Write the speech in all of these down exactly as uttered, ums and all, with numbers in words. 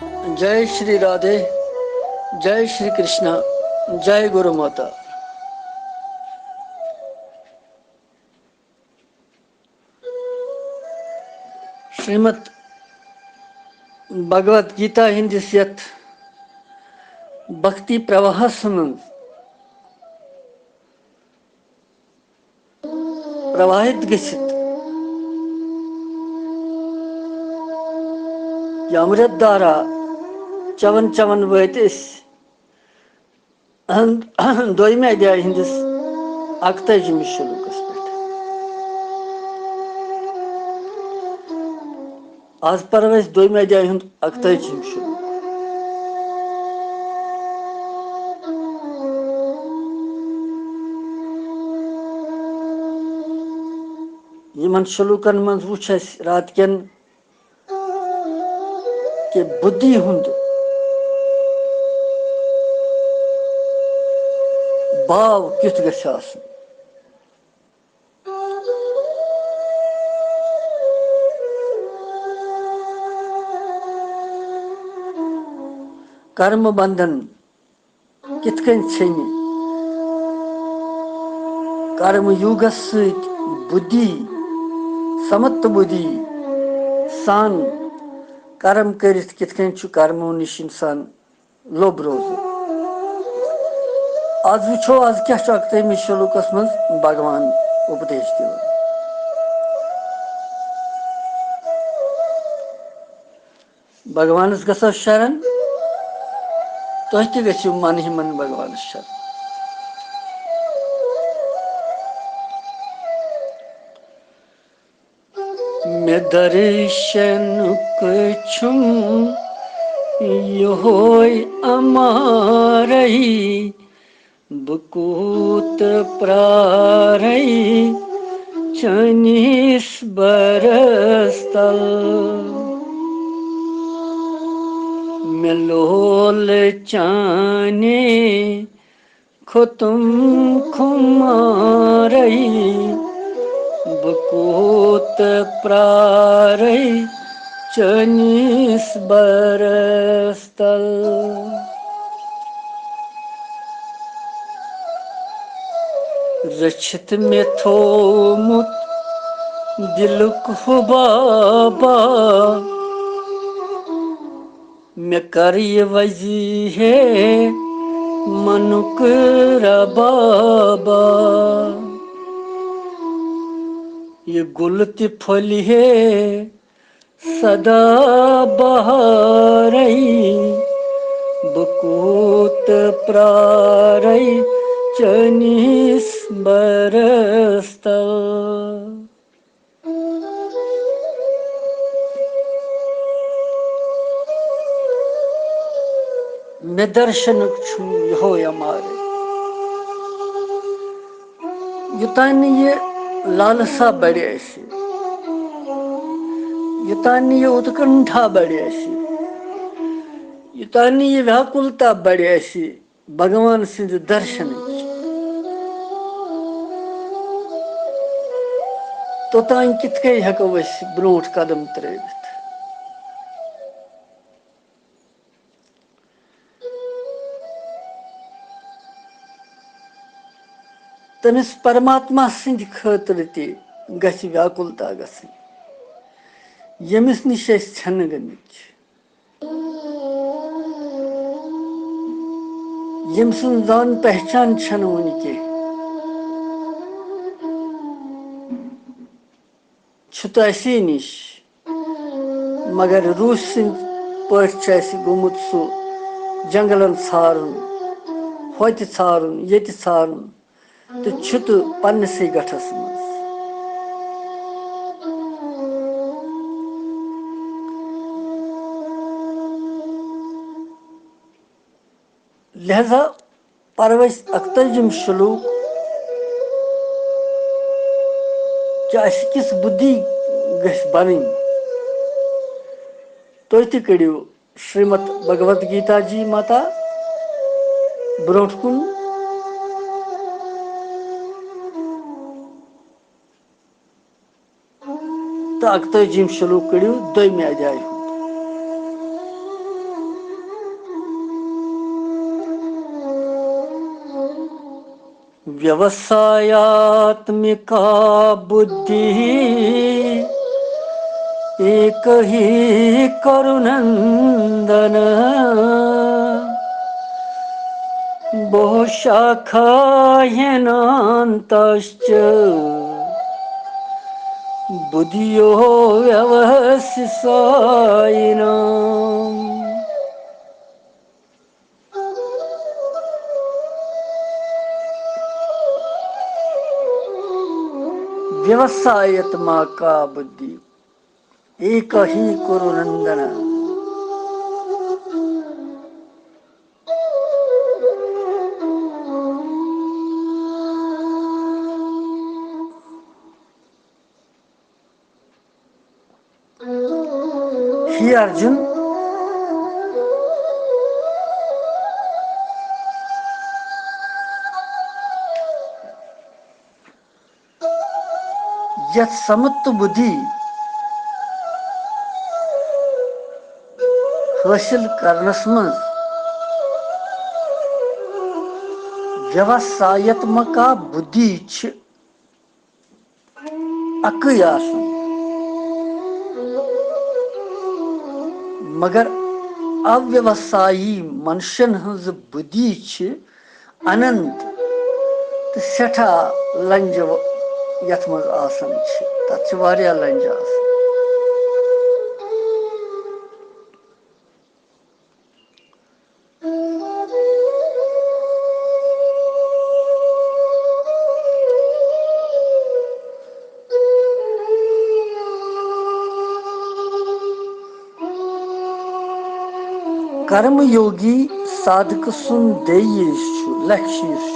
J Shri Radhe, جے شری کرشنا، جے گرو ماتا۔ شریمد بھگوت گیتا ہٕنٛدِس یتھ بھکتی پرواہس منٛز پرواہِت گٔژھِتھ، یہِ امرت دھارا چٮ۪وان چٮ۪وان وٲتۍ أسۍ دوٚیمہِ ادھیایہِ ہٕنٛدِس اَکتٲجِمہِ شلوکس پٮ۪ٹھ۔ آز پرو أسۍ دوٚیمہِ ادھیایہِ ہُنٛد اَکتٲجِم شلوک۔ یِمن شلوکن منٛز وُچھ اَسہِ راتہٕ کٮ۪ن کہِ بُدھی ہُنٛد باو کیُتھ گژھِ آسُن۔ کرم بندھن کِتھ کٔنۍ ژھیٚنہِ؟ کرم یوگس سۭتۍ بُدھی، سمت بُدھی سان کرم کٔرِتھ کِتھ کٔنۍ چھُ کرمو نِش انسان لوٚب روزُن۔ آز وٕچھو، آز کیٛاہ چھُ اَکتٲجِمِس شلوکس منٛز بھگوان اُپدیش دِوان۔ بھگوانس گژھو شرن، تُہۍ تہِ گٔژھِو من ہی من بھگوانس شرن۔ مےٚ درشنُک چھُم یِہوے اَمارَے، بہٕ کوٗت پرٛارَے چٲنِس بَرَس تَل۔ مےٚ لول چانے کھوٚتُم خُمارَے، بہٕ کوٗت پرٛارَے چٲنِس بَرَس تَل۔ رٔچھِتھ مےٚ تھوومُت دِلُک ہُہ بابا، مےٚ کر یہِ وضی ہے منُک ربابا۔ یہِ گُل تہِ پھۄلہِ ہے سدا بہارے، بہٕ کوٗت پرٛارے چٲنِس بَرَس تَل۔ مےٚ درشنُک چھُم یِہوے اَمارے۔ یوٚتانۍ نہٕ یہِ لالسا بَڑِ اَسہِ، یوٚتانۍ نہٕ یہِ اُتکنٹھا بَڑِ اَسہِ، یوٚتانۍ نہٕ یہِ ویاکُلتا بَڑِ اَسہِ، بھگوان سٕنٛدِ درشنٕچ، توٚتام کِتھ کٔنۍ ہٮ۪کو أسۍ برٛونٛٹھ قدم ترٛٲوِتھ؟ تٔمِس پرماتما سٕنٛدِ خٲطرٕ تہِ گژھِ ویاکُلتا گژھٕنۍ، ییٚمِس نِش أسۍ ژھٮ۪نہٕ گٔمٕتۍ چھِ۔ ییٚمۍ سٕنٛز زان پہچان چھَنہٕ وُنہِ کینٛہہ، چھُ تہٕ اَسی نِش، مگر روٗسۍ سٕنٛدۍ پٲٹھۍ چھُ اَسہِ گوٚمُت سُہ جنگلن ژھارُن، ہوتہِ ژھارُن، ییٚتہِ ژھارُن۔ تہٕ چھُ تہٕ پننِسٕے گٹھس منٛز۔ لہذا پرو أسۍ اکتٲجِم شلوک کہِ اَسہِ کِژھ بُدھی گژھِ بنٕنۍ۔ تُہۍ تہِ کٔرِو شریمد بھگوت گیتا جی ماتا برونٛٹھ کُن۔ تہٕ اکتٲجِم شلوک کٔرِو دوٚیمہِ ادھیایہِ ہُنٛد۔ व्यवसायात्मिका बुद्धिः एकही कुरु नन्दन। बहुशाखाह्यनन्ताश्च बुद्धयो व्यवसिसायिनाम्। व्यवसायत्मा का बुद्धि एकही कुरु नंदन। हे अर्जुन, یتھ سمت تہٕ بدھی حٲصِل کرنس منٛز ویوسایتمکا بدھی چھِ اکٕے آسان، مگر اویوسایی منشن ہٕنٛز بدھی چھِ اننت تہٕ سٮ۪ٹھاہ لنجہِ یتھ منٛز آسان چھِ۔ تتھ چھِ واریاہ لنجہِ آسان۔ کرم یوگی سادھکہٕ سُنٛد دھیہ یُس چھُ، لکشیہ یُس چھُ،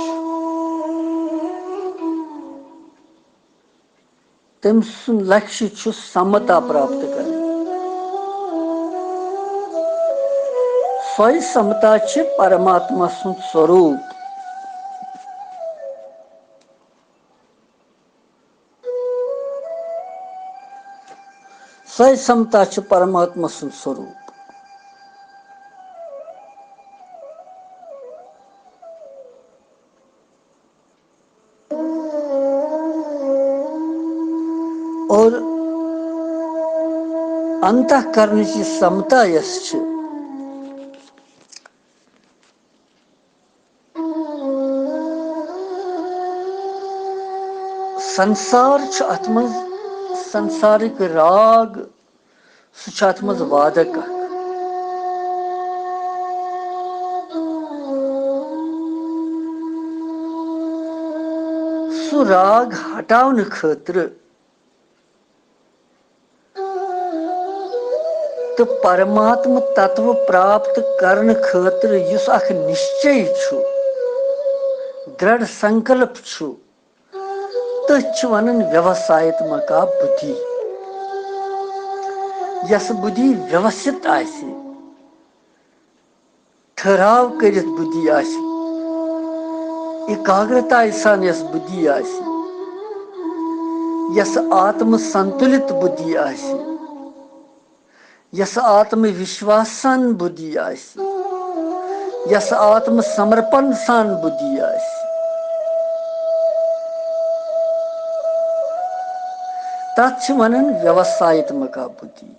تٔمۍ سُنٛد لکشیہ چھُ سمتا پراپت کرٕنۍ۔ سۄے سمتا چھِ پرماتما سُنٛد سوروٗپ۔ سۄے سمتا چھِ پرماتما سُنٛد سوروٗپ۔ اور انتہ کرنٕچ یہِ سمتا یۄس چھِ، سنسار چھُ اتھ منٛز، سنسارٕکۍ راگ، سُہ چھُ اتھ منٛز وادک اکھ۔ سُہ راگ ہٹاونہٕ خٲطرٕ تہٕ پرماتم تتو پراپت کرنہٕ خٲطرٕ یُس اکھ نشچے چھُ، درڑھ سنکلپ چھُ، تٔتھۍ چھِ ونان ویوسایتمکا بدھی۔ یۄس بدھی ویوستھ آسہِ، ٹھہراو کٔرِتھ بدھی آسہِ، ایکاگرتا سان یۄس بدھی آسہِ، یۄس آتم سنتلت بدھی آسہِ، یۄس آتم وشواسن بدھی آسہِ، یۄس آتم سمرپن سان بدھی آسہِ، تتھ چھِ ونان ویوسایتمکا بدھی۔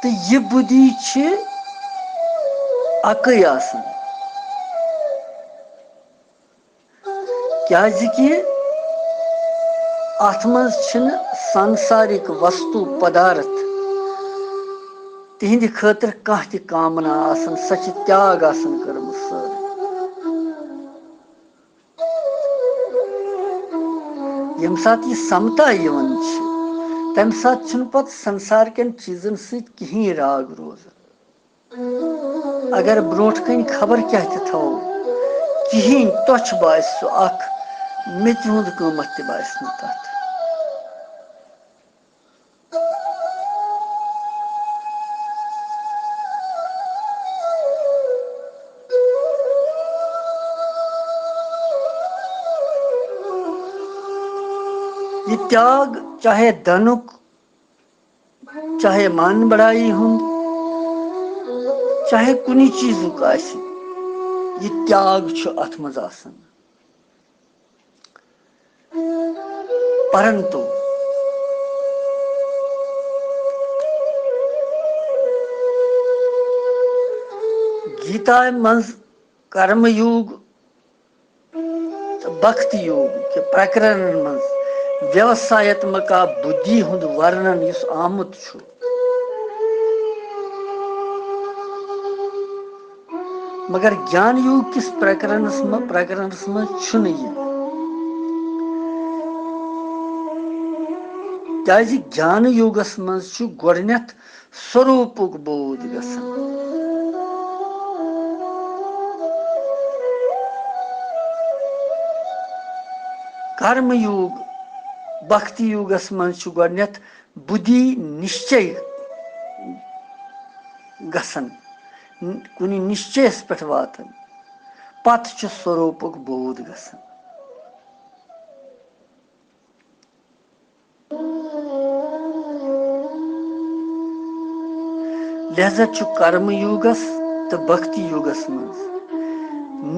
تہٕ یہِ بدھی چھِ اکٕے آسان، کیازِ کہِ اتھ منٛز چھِنہٕ سنسارِک وستو پدارتھ تِہنٛدِ خٲطرٕ کانٛہہ تہِ کامنا آسان، سۄ چھِ تیاگ آسان کٔرمٕژ سٲرٕے۔ ییٚمہِ ساتہٕ یہِ سمتا یِوان چھِ، تَمہِ ساتہٕ چھُنہٕ پتہٕ سنسار کٮ۪ن چیٖزن سۭتۍ کِہیٖنۍ راگ روزان۔ اگر برونٛٹھ کَنہِ خبر کیٛاہ تہِ تھاوو، کِہیٖنۍ تۄچھ باسہِ سُہ اکھ، میٚژِ ہُنٛد قۭمتھ تہِ باسہِ نہٕ تَتھ۔ یہِ تیاگ، چاہے دھنُک، چاہے مان بڑائی ہُنٛد، چاہے کُنہِ چیٖزُک آسہِ، یہِ تیاگ چھُ اتھ منٛز آسان۔ پرنتو گیتا منٛز کرم یوگ تہٕ بھکتی یوگ کہِ پرکرنن منٛز ویوسایتمکا بُدھی ہُنٛد ورنن یُس آمُت چھُ، مگر گیان یوگ کِس پرکرنس منٛز، پرکرنس منٛز چھُنہٕ یہِ۔ کیازِ گیان یوگس منٛز چھُ گۄڈٕنیتھ سوروپُک بود گژھان۔ کرم یوگ، بھکتی یوگس منٛز چھُ گۄڈٕنیتھ بُدھی نِشچے گژھان، کُنہِ نِشچیس پٮ۪ٹھ واتان، پتہٕ چھُ سوروپُک بود گژھان۔ لہذا چھُ کرم یوگس تہٕ بھکتی یوگس منٛز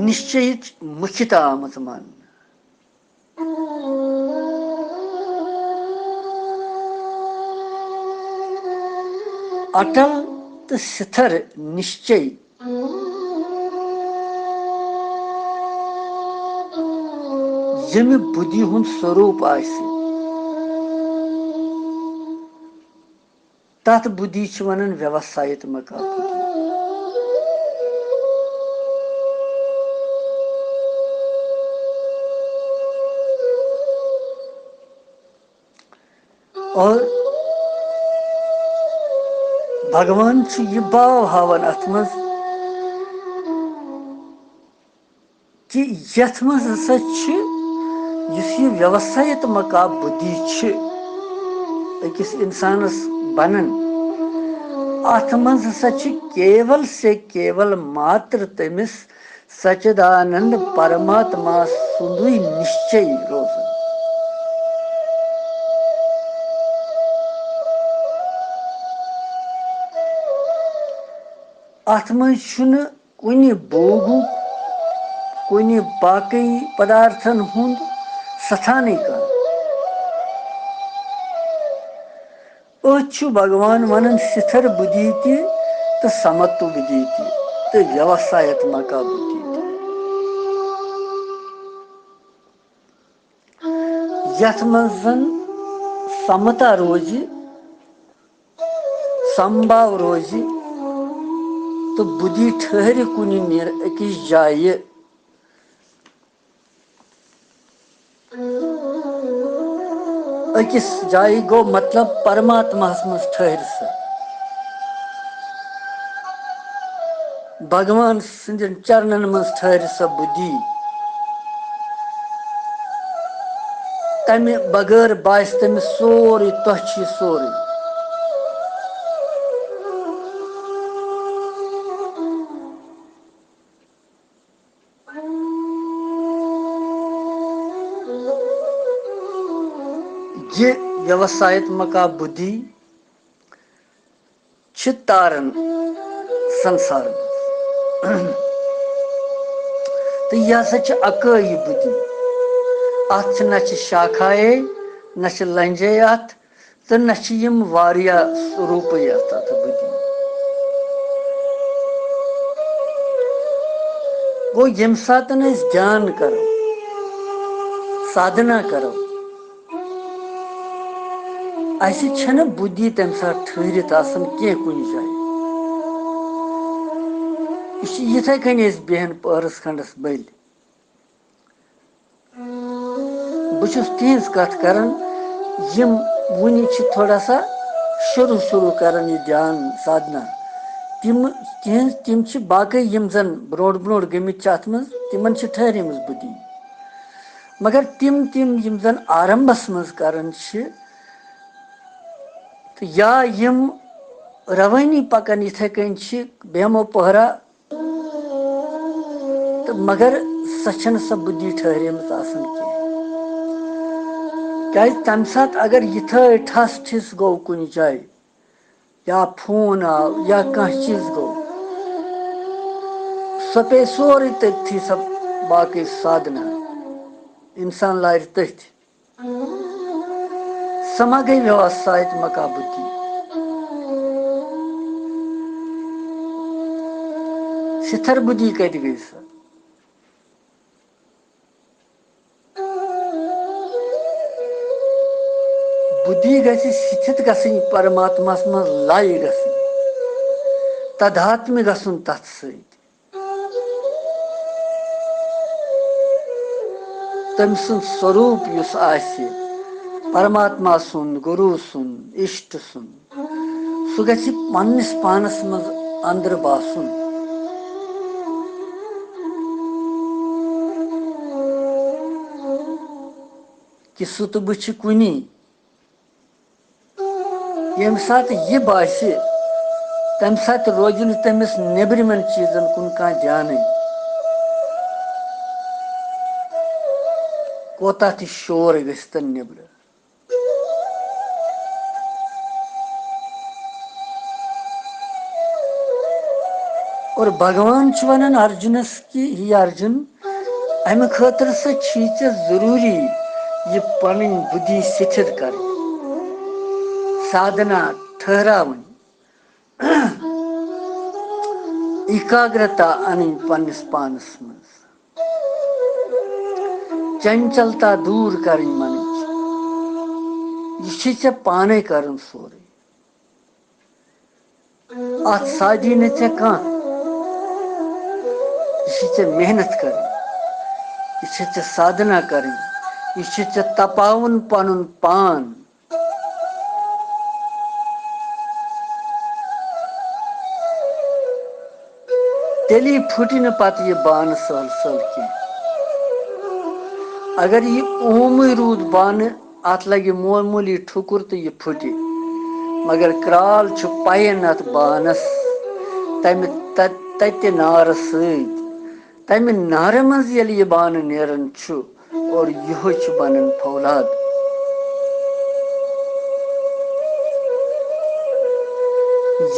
نِشچیِچ مُکھیتا آمٕژ ماننہٕ۔ اٹل تہٕ سِتھر نِشچے ییٚمہِ بُدھی ہُنٛد سوروٗپ آسہِ، تَتھ بُدھی چھِ وَنان ویوسایتمکا بُدھی۔ اور بھگوان چھُ یہِ باو ہاوان اَتھ منٛز کہِ یَتھ منٛز ہسا چھِ، یُس یہِ ویوسایتمکا بُدھی چھِ أکِس اِنسانَس بَنان، اَتھ منٛز ہسا چھِ کیول سے کیول ماتر تٔمِس سچدانند پرماتما سُنٛدُے نِشچے روزان۔ اَتھ منٛز چھُنہٕ کُنہِ بھوگُک، کُنہِ باقٕے پدارتھن ہُنٛد ستھانٕے کانٛہہ۔ أتھۍ چھُ بھگوان ونان سِتھر بُدھی تہِ تہٕ سمتو بُدھی تہِ تہٕ ویوسایتمکا بُدھی تہِ۔ یتھ منٛز زن سمتا روزِ، سمبھاو روزِ تہٕ بُدھی ٹھہرِ کُنہِ نیر أکِس جایہِ۔ أکِس جایہِ گوٚو مطلب پرماتماہس منٛز ٹھہرِ سۄ۔ بھگوان سٕنٛدٮ۪ن چرنن منٛز ٹھہرِ سۄ بُدھی۔ تمہِ بغٲر باسہِ تٔمِس سورُے، تۄہہِ چھُ یہِ سورُے۔ یہِ ویوسایتمکا بُدھی چھِ تاران سنسار منٛز۔ تہٕ یہِ ہسا چھِ اکٲیی بُدھی۔ اتھ چھِ نہ چھِ شاخایے، نہ چھِ لنجے اتھ، تہٕ نہ چھِ یِم واریاہ روٗپٕے اتھ، اتھ بُدھی۔ گوٚو، ییٚمہِ ساتہٕ أسۍ دھیان کرو، سادھنا کرو، اسہِ چھنہٕ بُدھی تمہِ ساتہٕ ٹھہرِتھ آسان کینٛہہ کُنہِ جایہِ۔ یہِ چھِ یِتھے کٔنۍ أسۍ بیہن پٔہرس کھنڈس بٔلۍ۔ بہٕ چھُس تِہنٛز کتھ کران، یِم وُنہِ چھِ تھوڑا سا شروع شروع کران یہِ دھیان سادھنا۔ تِم، تِہنٛز، تِم چھِ باقٕے یِم زن برونٛٹھ برونٛٹھ گٔمٕتۍ چھِ اتھ منٛز، تِمن چھِ ٹھہریمٕژ بُدھی۔ مگر تِم، تِم یِم زن آرمبس منٛز کران چھِ، تہٕ یا یِم روٲنی پکان یِتھے کٔنۍ چھِ بیمو پہرا، تہٕ مگر سۄ چھنہٕ سۄ بُدھی ٹھہریمٕژ آسان کینٛہہ۔ کیازِ تمہِ ساتہٕ اگر یِتھٲے ٹھس ٹھِس گوٚو کُنہِ جایہِ، یا فون آو، یا کانٛہہ چیٖز گوٚو، سۄ پیٚیہِ سورُے تٔتھی، سۄ باقٕے سادھنا۔ اِنسان لارِ تٔتھۍ۔ سۄ ما گٔے ویوسایت مکا بُدھی؟ سِتھر بُدھی کَتہِ گٔے سۄ؟ بُدھی گژھِ سِتھِت گژھٕنۍ، پرماتماہَس منٛز لَے گژھٕنۍ، تدھاتمہِ گژھُن تَتھ سۭتۍ۔ تٔمۍ سُنٛد سوروٗپ یُس آسہِ، پرماتما سُنٛد، گُروٗ سُنٛد، اِشٹ سُنٛد، سُہ گژھِ پننِس پانس منٛز أنٛدرٕ باسُن۔ کہِ سُہ تہٕ بہٕ چھِ کُنی۔ ییٚمہِ ساتہٕ یہِ باسہِ، تَمہِ ساتہٕ روزِ نہٕ تٔمِس نیٚبرِمٮ۪ن چیٖزن کُن کانٛہہ دیانٕے۔ کوتاہ تہِ شور گژھِ تن نیٚبرٕ۔ اور بھگوان چھُ وَنان ارجُنس کہِ، ہے ارجُن، اَمہِ خٲطرٕ سا چھی ژےٚ ضروٗری یہِ پنٕنۍ بُدھی سِتھِت کرٕنۍ، سادھنا ٹھٔہراوٕنۍ، ایکاگرتا اَنٕنۍ پننِس پانس منٛز، چنچلتا دوٗر کرٕنۍ منٕچ۔ یہِ چھُے ژےٚ پانے کرُن سورُے۔ اتھ سادی نہٕ ژےٚ کانٛہہ۔ یہِ چھِ ژےٚ محنت کرٕنۍ، یہِ چھِ ژےٚ سادھنا کرٕنۍ، یہِ چھِ ژےٚ تپاوُن پنُن پان۔ تیٚلی پھُٹہِ نہٕ پتہٕ یہِ بانہٕ سہل سہل کینٛہہ۔ اگر یہِ اومُے روٗد بانہٕ، اتھ لگہِ معموٗلی ٹھُکُر تہٕ یہِ پھُٹہِ، مگر کرٛال چھُ پَیَن اتھ بانس تمہِ تت-، تتہِ نارٕ سۭتۍ۔ تمہِ نارٕ منٛز ییٚلہِ یہِ بانہٕ نیران چھُ اور یِہوٚے چھُ بنان فولاد۔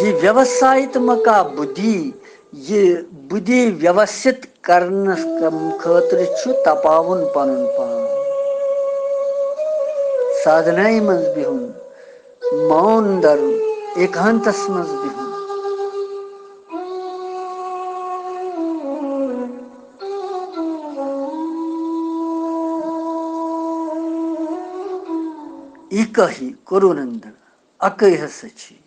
یہِ ویوسایتمکا بُدھی، یہِ بُدھی ویوسِت کرنس کم-، خٲطرٕ چھُ تپاوُن پنُن پان۔ سادھنایہِ منٛز بِہُن، مون درُن، ایکانتس منٛز بِہُن۔ یہِ کٲہی کوٚرُن اندر، اَکٕے ہسا چھِ یہِ۔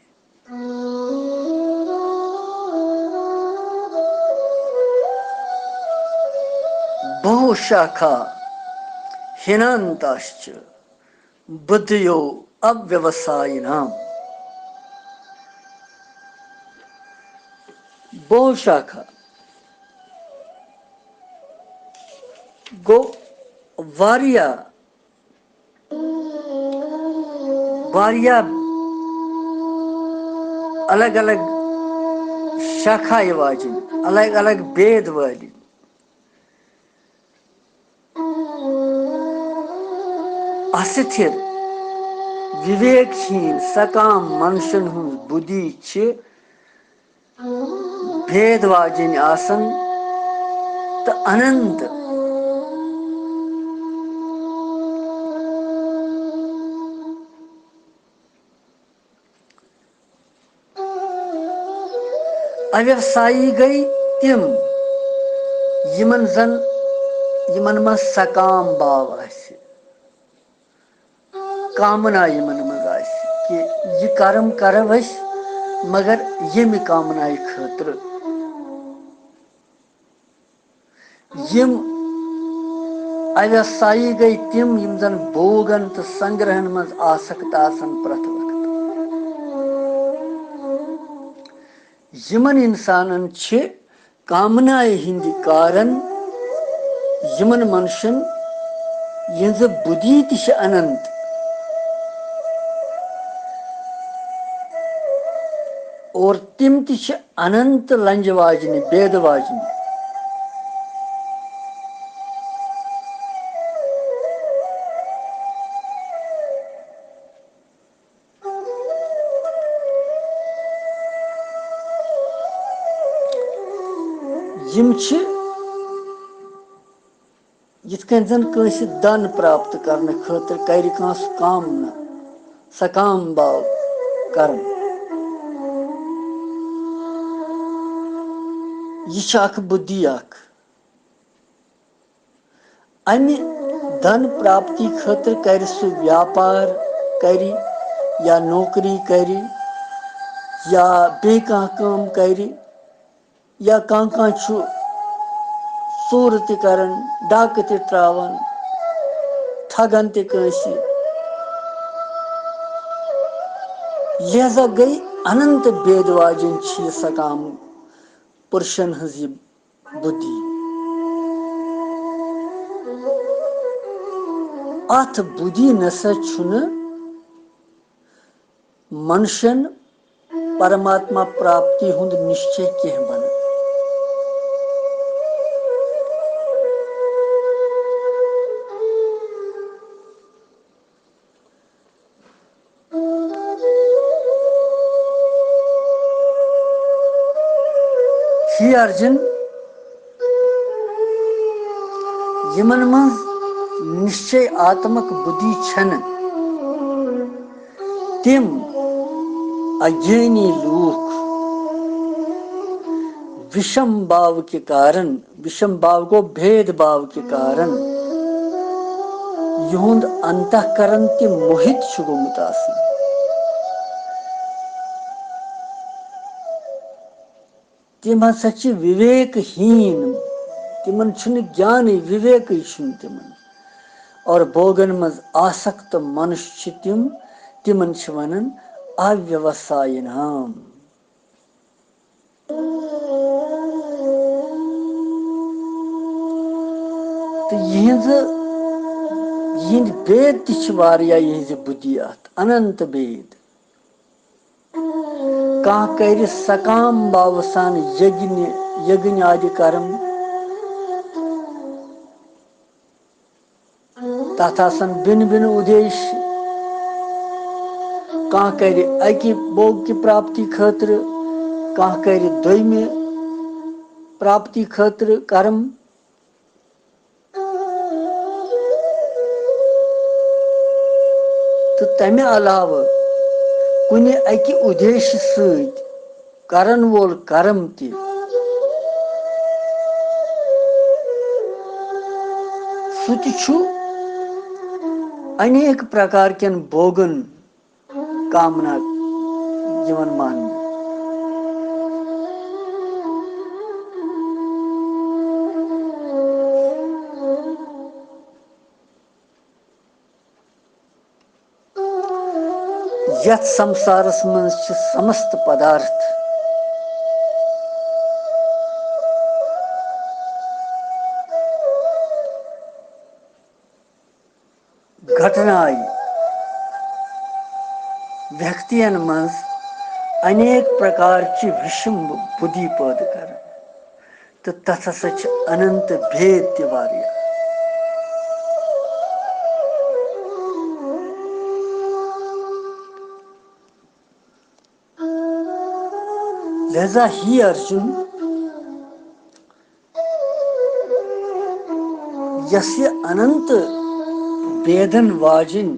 بہو شاکھا ہِنانتاشچ بُدھیو اویوسایِنام۔ بہو شاکھا گوٚو واریاہ واریاہ الگ الگ شاکھایہِ واجِنۍ، الگ الگ بید وٲلۍ۔ اَسِتھِر، وِویک ہیٖن، سکام منشن ہٕنٛز بُدھی چھِ بید واجِنۍ آسان تہٕ اننت۔ اویوسایی گٔے تِم، یِمن زن، یِمن منٛز سکام باو آسہِ۔ کامنا یِمن منٛز آسہِ کہِ یہِ کرم کرو أسۍ، مگر ییٚمہِ کامنایہِ خٲطرٕ۔ یِم اویسایی گٔے تِم، یِم زن بوگن تہٕ سنگرہن منٛز آسکت آسن پرٛٮ۪تھ وقتہٕ۔ یِمن انسانن چھِ کامنایہِ ہٕنٛدِ کارن یِمن منشن، یِہنٛزٕ بُدھی تہِ چھِ اننت، اور تِم تہِ چھِ اننت لنجہِ واجنہِ، بید واجنہِ۔ یِم چھِ یِتھ کٔنۍ زَن کٲنٛسہِ دَن پراپت کرنہٕ خٲطرٕ کرِ کانٛہہ سُہ کامنا، سۄ کام باو کران۔ یہِ چھِ اکھ بُدھی اکھ۔ اَمہِ دَن پراپتی خٲطرٕ کرِ سُہ ویاپار کرِ یا نوکری کرِ یا بیٚیہِ کانٛہہ کٲم کرِ۔ یا کانٛہہ کانٛہہ چھُ ژوٗرٕ تہِ کران، ڈاکہٕ تہِ تراوان، ٹھگان تہِ کٲنٛسہِ۔ لہذا گٔے اننت بید واجٮ۪ن چھِ یہِ سکام پُرشن ہٕنٛز یہِ بُدھی۔ اتھ بُدھی نسا چھُنہٕ منشن پرماتما پراپتی ہُنٛد نشچے کینٛہہ بنان۔ ہے ارجن، یِمن منٛز نشچے آتمک بُدھی چھنہٕ، تِم اگیانی لوٗکھ وشم باو کہِ کارن، وشم باو گوٚو بھید باو کہِ کارن، یِہُنٛد انتہ کرن تہِ موہِت چھُ گوٚمُت آسان۔ تِم ہسا چھِ وِویک ہیٖن، تِمن چھُنہٕ گیانٕے، وِویکٕے چھُنہٕ تِمن۔ اور بوگن منٛز آسکت منُش چھِ تِم، تِمن چھِ ونان اویوساینام۔ تہٕ یِہنٛزٕ، یِہنٛدۍ بید تہِ چھِ واریاہ، یِہنٛزِ بُدھی اتھ اننت بید۔ کانٛہہ کرِ سکام باوٕ سان یگنہِ، یگنہِ آدِ کرم۔ تتھ آسن بِن بِن اُدیش۔ کانٛہہ کرِ اکہِ بوگ کہِ پراپتی خٲطرٕ، کانٛہہ کرِ دوٚیمہِ پراپتی خٲطرٕ کرم۔ تہٕ تمہِ علاوٕ کُنہِ اکہِ اُدیشہِ سۭتۍ کرن وول کرم تہِ، سُہ تہِ چھُ انیک پرکار کٮ۪ن بوگن کامنا یِوان ماننہٕ۔ یتھ سمسارس منٛز چھِ سمست پدارتھ گھٹنایہِ ویکتین منٛز انیک پرکار چہِ وشم بُدھی پٲدٕ کران۔ تہٕ تتھ ہسا چھِ اننت بھید تہِ واریاہ۔ لہذا ہے ارجُن، یۄس یہِ اننت بھیدن واجِنۍ،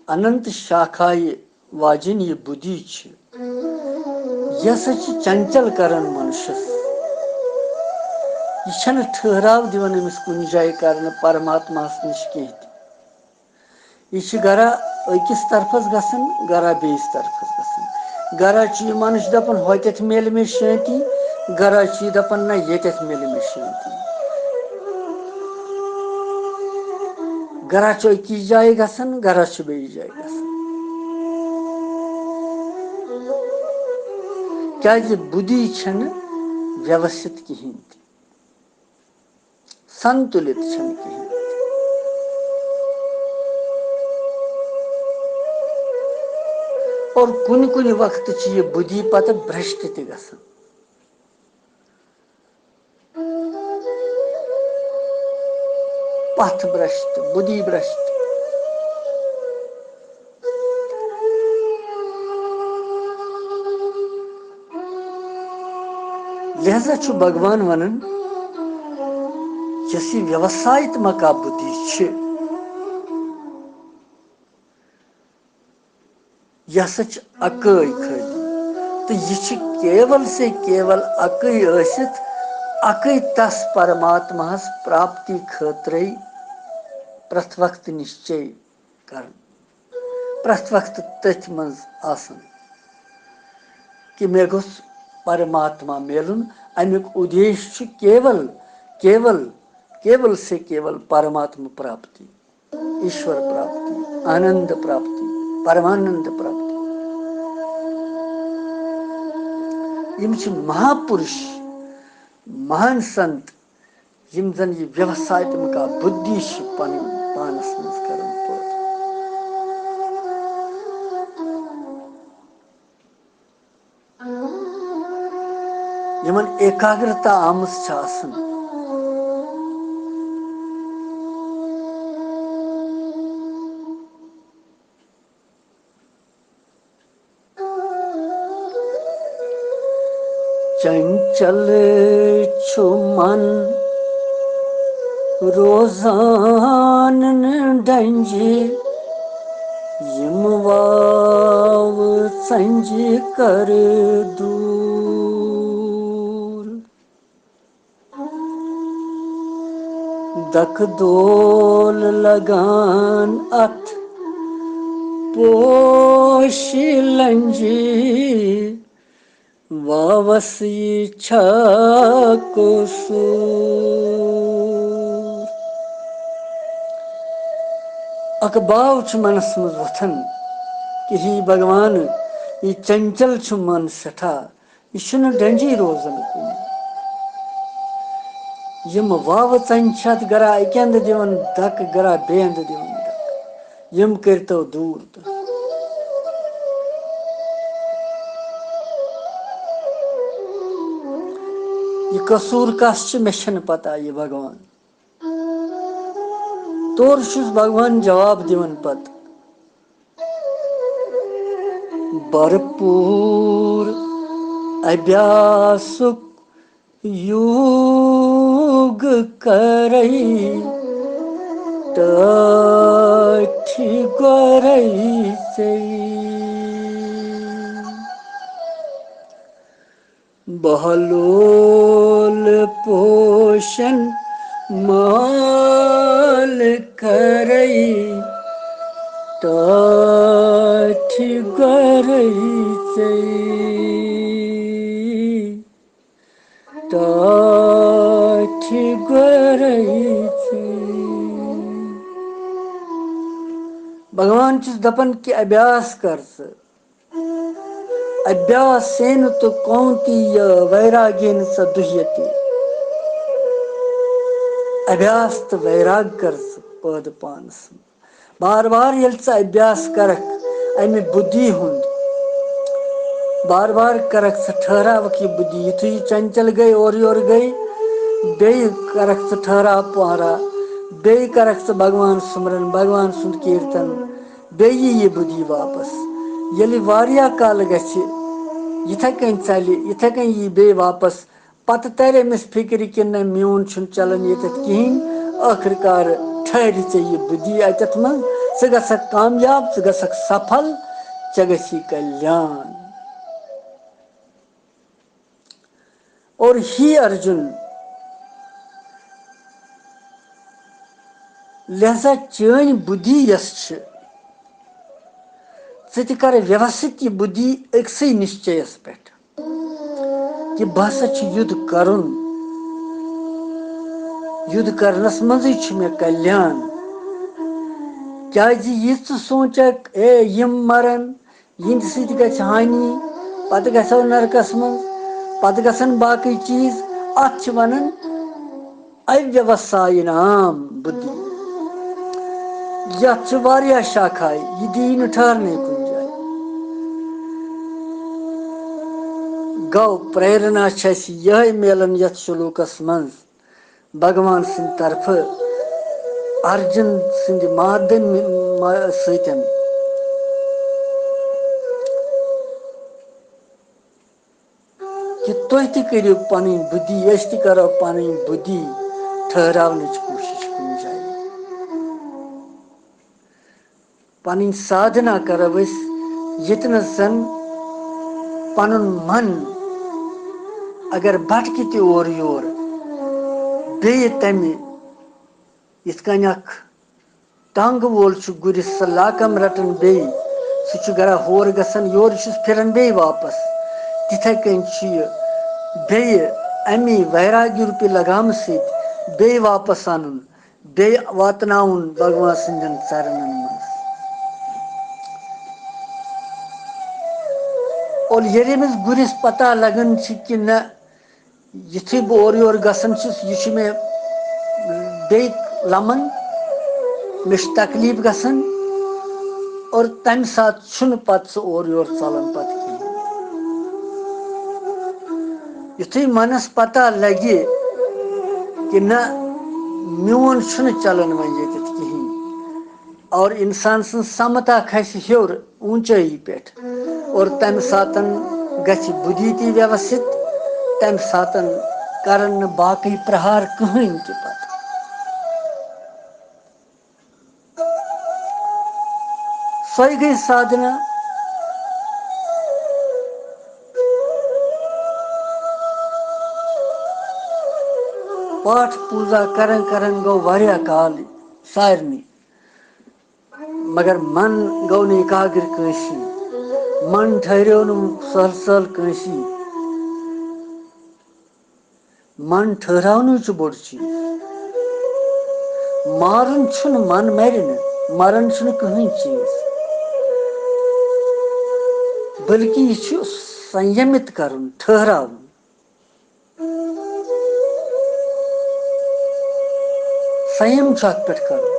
اننت شاکھایہِ واجِنۍ یہِ بُدھی چھِ، یہِ ہسا چھِ چنچل کران منشس۔ یہِ چھنہٕ ٹھہراو دِوان أمِس کُنہِ جایہِ کرنہٕ پرماتماہس نِش کینٛہہ تہِ۔ یہِ چھِ گرا أکِس طرفس گژھان، گرا بیٚیِس طرفس گژھان۔ گرا چھُ یہِ منش دپان، ہوتٮ۪تھ میلہِ مےٚ شانتی، گرا چھُ یہِ دپان، نہ، ییٚتٮ۪تھ میلہِ مےٚ شانتی۔ گرا چھُ أکِس جایہِ گژھان، گرا چھُ بیٚیِس جایہِ گژھان۔ کیازِ بُدھی چھنہٕ ویوستھت کِہینۍ تہِ، سنتُلِت چھنہٕ کِہینۍ تہِ۔ اور کُنہِ کُنہِ وقتہٕ چھِ یہِ بُدھی پتہٕ برشٹ تہِ گژھان۔ پتھ برشت، بُدھی برشت۔ لہذا چھُ بھگوان ونان، یۄس یہِ ویوسایتمکا بُدھی چھِ، یہِ ہسا چھِ اکٲے خٲلی، تہٕ یہِ چھِ کیول سے کیول اکٕے ٲسِتھ، اکٕے تس پرماتماہس پراپتی خٲطرے پرٛتھ وقتہٕ نِشچے کرُن، پرٛتھ وقتہٕ تٔتھۍ منٛز آسُن کہِ مےٚ گوٚژھ پرماتما میلُن۔ امیُک اُدیش چھُ کیول، کیول، کیول سے کیول پرماتما پراپتی، ایشور پراپتی، آنند پراپتی، پرمانند پراپتی۔ یِم چھِ مہاپُرش، مہان سنت، یِم زن یہِ ویوسایتمکا بُدھی چھِ پنٕنۍ پانس منٛز کران پٲدٕ۔ یِمن ایکاگرتا آمٕژ چھِ آسان۔ چنچل چھُ من روزان ڈنجہِ، یِم واوٕ ژنجہِ کر دوٗر۔ دکہٕ دول لگان اتھ پوشہِ لنجہِ، واوس یہِ چھا قصوٗر؟ اکھ باو چھُ منس منٛز وۄتھان کہِ ہے بھگوان، یہِ چنچل چھُ من سٮ۪ٹھاہ، یہِ چھُنہٕ ڈنجی روزان کُنہِ۔ یِم واوٕ ژنجہِ چھِ اتھ گرا اکہِ اندٕ دِوان دکہٕ، گرا بیٚیہِ اندٕ دِوان دکہٕ۔ یِم کٔرۍتو دوٗر تہٕ۔ یہِ قصوٗر کس چھِ، مےٚ چھَنہٕ پتہ، یہِ بھگوان۔ تورٕ چھُس بھگوان جواب دِوان پتہٕ۔ بھرپوٗر ابھیاسُک یوگ کرے، ٹاٹھہِ گورے ژے۔ بہلول پوشن مال کرے، ٹاٹھہِ گورے ژے۔ ٹاٹھہِ گورے ژے۔ بھگوان چھُس دپان کہِ ابیاس کر ژٕ۔ ابیاسین تو کونتی ویراگین سا دُہیتی۔ ابیاس تہٕ ویراگ کر ژٕ پٲدٕ پانس منٛز۔ بار بار ییٚلہِ ژٕ ابیاس کرکھ امہِ بُدھی ہُنٛد، بار بار کرکھ ژٕ ٹھہراوکھ یہِ بُدھی، یُتھُے یہِ چنچل گٔے، اورٕ یورٕ گٔے، بیٚیہِ کرکھ ژٕ ٹھہراو پانرا، بیٚیہِ کرکھ ژٕ بھگوان سُمرن، بھگوان سُنٛد کیٖرتن، بیٚیہِ یی یہِ بُدھی واپس۔ ییٚلہِ واریاہ کال گژھِ، یِتھے کٔنۍ ژلہِ، یِتھے کٔنۍ یی بیٚیہِ واپس، پتہٕ ترِ أمِس فِکرِ کہِ نہ، میون چھُنہٕ چلان ییٚتٮ۪تھ کِہیٖنۍ، ٲخٕر کار ٹھہرِ ژےٚ یہِ بُدھی اَتٮ۪تھ منٛز، ژٕ گژھکھ کامیاب، ژٕ گژھکھ سفل، ژےٚ گژھی کلیان۔ اور ہی ارجُن، لہذا چٲنۍ بُدھی یۄس چھِ، ژٕ تہِ کر ویوستھ یہِ بُدھی أکسٕے نِشچیَس پٮ۪ٹھ۔ کہِ بہٕ ہسا چھُ یُدھ کرُن، یُدھ کرنس منٛزٕے چھُ مےٚ کلیان۔ کیازِ یہِ ژٕ سونٛچکھ، اے، یِم مرن، یِہنٛدِ سۭتۍ گژھِ ہانی، پتہٕ گژھو نرکس منٛز، پتہٕ گژھن باقٕے چیٖز، اتھ چھِ ونان اویوساینام بُدھی۔ یتھ چھِ واریاہ شاخایہِ، یہِ دِیہِ نہٕ ٹھہرنٕے کُنہِ جایہِ۔ گوٚو، پریرنا چھِ اَسہِ یِہے میلان یتھ شلوکس منٛز بھگوان سٕنٛدِ طرفہٕ ارجُن سٕنٛدِ مادن ما-، سۭتۍ۔ کہِ تُہۍ تہِ کٔرِو پنٕنۍ بُدھی، أسۍ تہِ کرو پنٕنۍ بُدھی ٹھہراونٕچ کوٗشِش کُنہِ جایہِ۔ پنٕنۍ سادھنا کرو أسۍ، ییٚتہِ نَس زَن پنُن من اگر بھٹکہِ تہِ اورٕ یور، بیٚیہِ تَمہِ یِتھ کٔنۍ اکھ ٹانٛگہٕ وول چھُ گُرِس سۄ لاکم رٹان بیٚیہِ، سُہ چھُ گرا ہور گژھان، یورٕ چھُس پھران بیٚیہِ واپس۔ تِتھے کٔنۍ چھُ یہِ بیٚیہِ اَمی ویراگی روٗپی لگامہٕ سۭتۍ بیٚیہِ واپس اَنُن، بیٚیہِ واتناوُن بھگوان سٕنٛدٮ۪ن چرنن منٛز۔ اور ییٚلہِ أمِس گُرِس پتہ لگان چھِ کہِ نہ، یُتھُے بہٕ اورٕ یورٕ گژھان چھُس، یہِ چھُ مےٚ بیٚیہِ لَمان، مےٚ چھُ تکلیٖف گژھان، اور تَمہِ ساتہٕ چھُنہٕ پَتہٕ سُہ اورٕ یورٕ ژَلان پَتہٕ کِہیٖنۍ۔ یُتھُے منَس پَتہ لَگہِ کہِ نہ، میون چھُنہٕ چَلان وۄنۍ ییٚتٮ۪تھ کِہیٖنۍ، اور اِنسان سٕنٛز سَمتا کھسہِ ہیوٚر، اوٗنچٲیی پٮ۪ٹھ، اور تَمہِ ساتَن گژھِ بُدھی تہِ ویوستھِت، تَمہِ ساتَن کَرَن نہٕ باقٕے پرٛہار کٕہٕنۍ تہِ پَتہٕ۔ سۄے گٔے سادھنا۔ پاٹھ پوٗزا کران کران گوٚو واریاہ کال سارنٕے، مگر من گوٚو نہٕ ایکاگر کٲنٛسی، من ٹھہریو نہٕ سہل سہل کٲنٛسی۔ من ٹھہراونٕے چھُ بوٚڑ چیٖز۔ مارُن چھُنہٕ، من مرِ نہٕ، مران چھُنہٕ کٕہٕنۍ چیٖز، بلکہِ یہِ چھُ سنیمت کرُن، ٹھہراوُن۔ سیم چھُ اتھ پٮ۪ٹھ کرُن،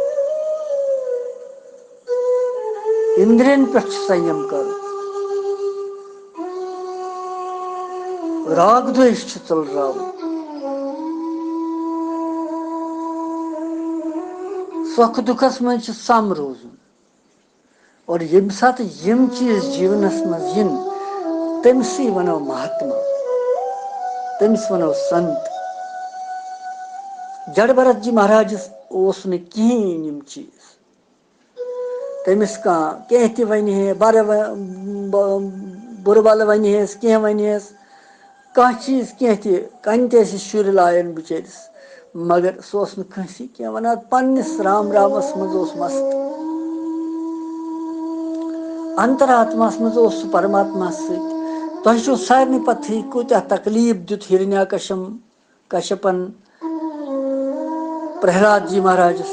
اندرین پٮ۪ٹھ چھُ سیم کرُن۔ راگ دویش چھُ ژٔلراوُن۔ سۄکھٕ دُکھس منٛز چھُ سم روزُن۔ اور ییٚمہِ ساتہٕ یِم چیٖز جیٖونس منٛز یِن، تٔمسٕے ونو مہاتما، تٔمِس ونو سنت۔ جڑ بھرت جی مہاراجس اوس نہٕ کِہیٖنۍ یِم چیٖز۔ تٔمِس کانٛہہ کینٛہہ تہِ ونہِ ہے، بر-، ب-، بُرٕ بلہٕ ونہِ ہیس، کینٛہہ ونہِ ہیس، کانٛہہ چیٖز کینٛہہ تہِ، کنہِ تہِ ٲسِس شُرۍ لایان بِچٲرِس، مگر سُہ اوس نہٕ کٲنٛسی کینٛہہ ونان۔ پننِس رام رامس منٛز اوس مست۔ انتر آتماہس منٛز اوس سُہ پرماتماہس سۭتۍ۔ تۄہہِ چھو سارنٕے پتہٕے کوٗتاہ تکلیٖف دیُت ہرنیاکشم کشپن پرہلاد جی مہاراجس۔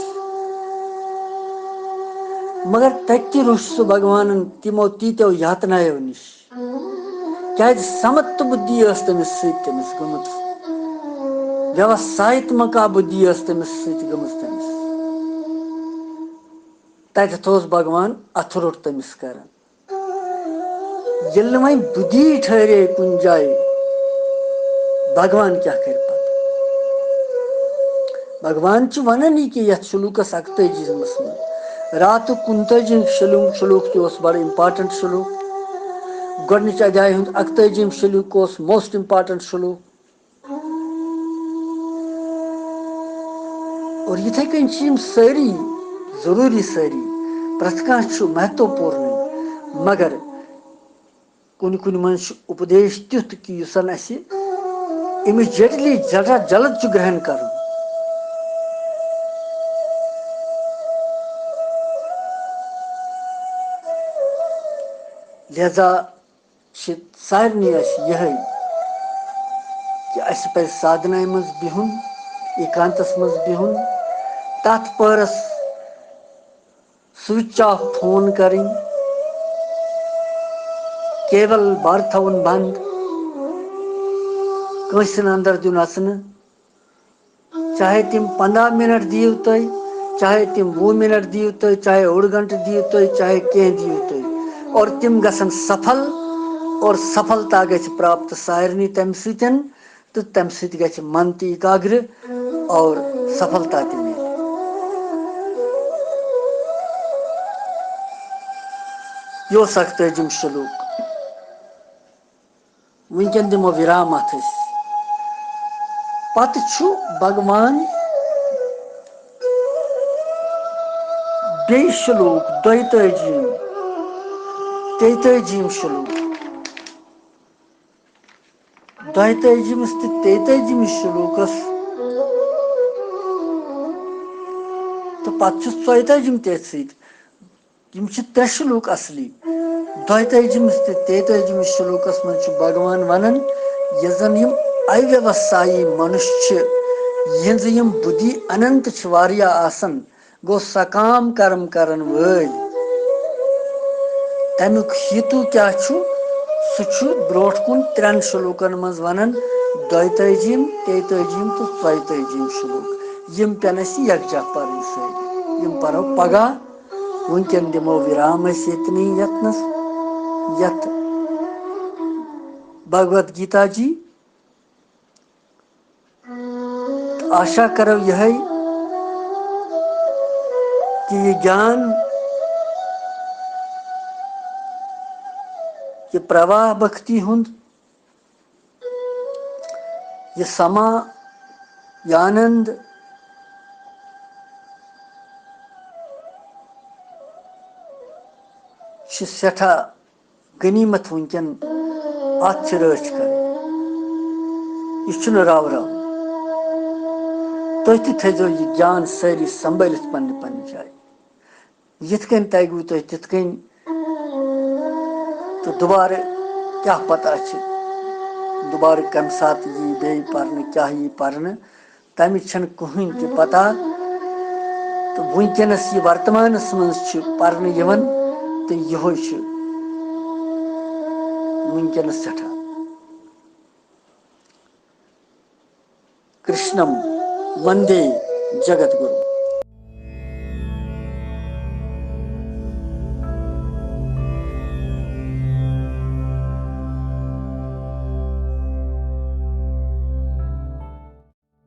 مگر تتہِ تہِ روٚچھ سُہ بھگوانن تِمو تیٖتیو یاتنایو نِش۔ کیازِ سمت بُدھی ٲس تٔمِس سۭتۍ تٔمِس گٔمٕژ، ویوسایتمکا بُدھی ٲس تٔمِس سۭتۍ گٔمٕژ تٔمِس۔ تتٮ۪تھ اوس بھگوان اتھٕ روٚٹ تٔمِس کران۔ ییٚلہِ نہٕ وۄنۍ بُدھی ٹھہرے کُنہِ جایہِ، بھگوان کیٛاہ کرِ پتہٕ؟ بھگوان چھُ ونان یہِ کہِ یتھ شلوکس اکتٲجی منٛز، راتُک کُنتٲجِم شلوک، شلوک تہِ اوس بڑٕ important شلوک۔ گۄڈنِچ ادھیایہِ ہُنٛد اکتٲجِم شلوک اوس most important شلوک۔ اور یِتھے کٔنۍ چھِ یِم سٲری ضروٗری، سٲری پرٛٮ۪تھ کانٛہہ چھُ مہتوپوٗرنٕے، مگر کُنہِ کُنہِ منٛز چھُ اُپدیش تیُتھ کہِ یُس زن اَسہِ immediately جلد، جلد چھُ گرہن کرُن۔ لہذا چھِ سارنٕے اَسہِ یِہوٚے کہِ اَسہِ پَزِ سادھنایہِ منٛز بِہُن، ایکانتَس منٛز بِہُن، تَتھ پٔہرَس switch off phone کَرٕنۍ، cable بار تھاوُن بنٛد، کٲنٛسہِ نہٕ اَندَر دیُن اَژنہٕ۔ چاہے تِم پنٛداہ منٹ دِیِو تُہۍ، چاہے تِم وُہ منٹ دِیِو تُہۍ، چاہے اوٚڑ گھنٹہٕ دِیِو تُہۍ، چاہے کینٛہہ دِیِو تُہۍ، اور تِم گژھن سفل، اور سفلتا گژھِ پراپت سارنٕے تَمہِ سۭتۍ، تہٕ تَمہِ سۭتۍ گژھِ من تہِ ایکاگرٕ اور سفلتا تہِ مِلہِ۔ یہِ اوس اکھ تٲجِم شلوک۔ وٕنکٮ۪ن دِمو وِرام اَتھ أسۍ۔ پتہٕ چھُ بھگوان بیٚیہِ شلوک، دۄیتٲجِم، تیتٲجِم شلوک۔ دۄیتٲجِمِس تہٕ تیتٲجِمِس شلوکس تہٕ پتہٕ چھُس ژۄیتٲجِم تٔتھۍ سۭتۍ۔ یِم چھِ ترٛےٚ شلوک اصلی۔ دۄیتٲجِمِس تہٕ تیتٲجِمِس شلوکس منٛز چھُ بھگوان ونان، یہِ زن یِم اویوسایی منُش چھِ، یِہنٛزٕ یِم بُدھی اننت چھِ، واریاہ آسان، گوٚو سکام کرم کرن وٲلۍ۔ تمیُک ہیتو کیٛاہ چھُ؟ سُہ چھُ برونٛٹھ کُن ترٛٮ۪ن شلوکن منٛز ونان، دۄیتٲجِم، تیتٲجِم تہٕ ژۄیتٲجِم شلوک۔ یِم پٮ۪ن اَسہِ یکجاہ پرٕنۍ سٲری۔ یِم پرو پگاہ۔ وٕنکٮ۪ن دِمو وِرام أسۍ ییٚتنٕے یتنس، یتھ بھگوت گیتا جی۔ تہٕ آشا کرو یِہے کہِ یہِ گیان، یہِ پرواہ بھکتی ہُنٛد، یہِ سما یانند چھِ سٮ۪ٹھاہ غنیمت وٕنکٮ۪ن۔ اتھ چھِ رٲچھ کرٕنۍ، یہِ چھُنہٕ راو راو۔ تُہۍ تہِ تھٲیزیو یہِ گیان سٲری سنبھٲلِتھ پننہِ پننہِ جایہِ۔ یِتھ کٔنۍ تَگِوٕ تۄہہِ تِتھ کٔنۍ۔ تہٕ دُبارٕ کیٛاہ پَتہ چھِ، دُبارٕ کَمہِ ساتہٕ یی بیٚیہِ پَرنہٕ، کیٛاہ یی پَرنہٕ، تَمِچ چھَنہٕ کٕہٕنۍ تہِ پَتہ۔ تہٕ وٕنکیٚنَس یہِ ورتمانَس منٛز چھِ پَرنہٕ یِوان، تہٕ یِہوٚے چھُ وٕنکیٚنَس سٮ۪ٹھاہ۔ کرشنم وندے جگت گُرو۔